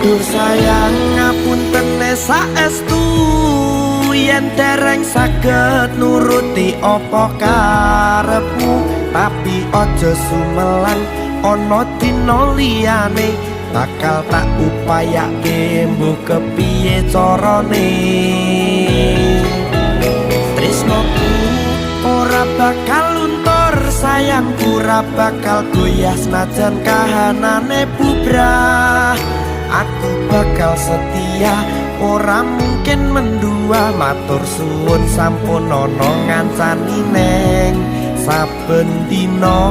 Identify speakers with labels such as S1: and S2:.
S1: Duh sayang, ngapuntene saestu yen dereng saged nuruti apa karepmu, tapi aja sumelang, ana dina liyane bakal tak upayake, mbuh kepiye carane. Tresnoku ora bakal luntur, sayangku ora bakal goyah, senajan kahanane bubrah. Aku bakal setia, ora mungkin mendua. Matur suwun sampun ana ngancani neng saben dina.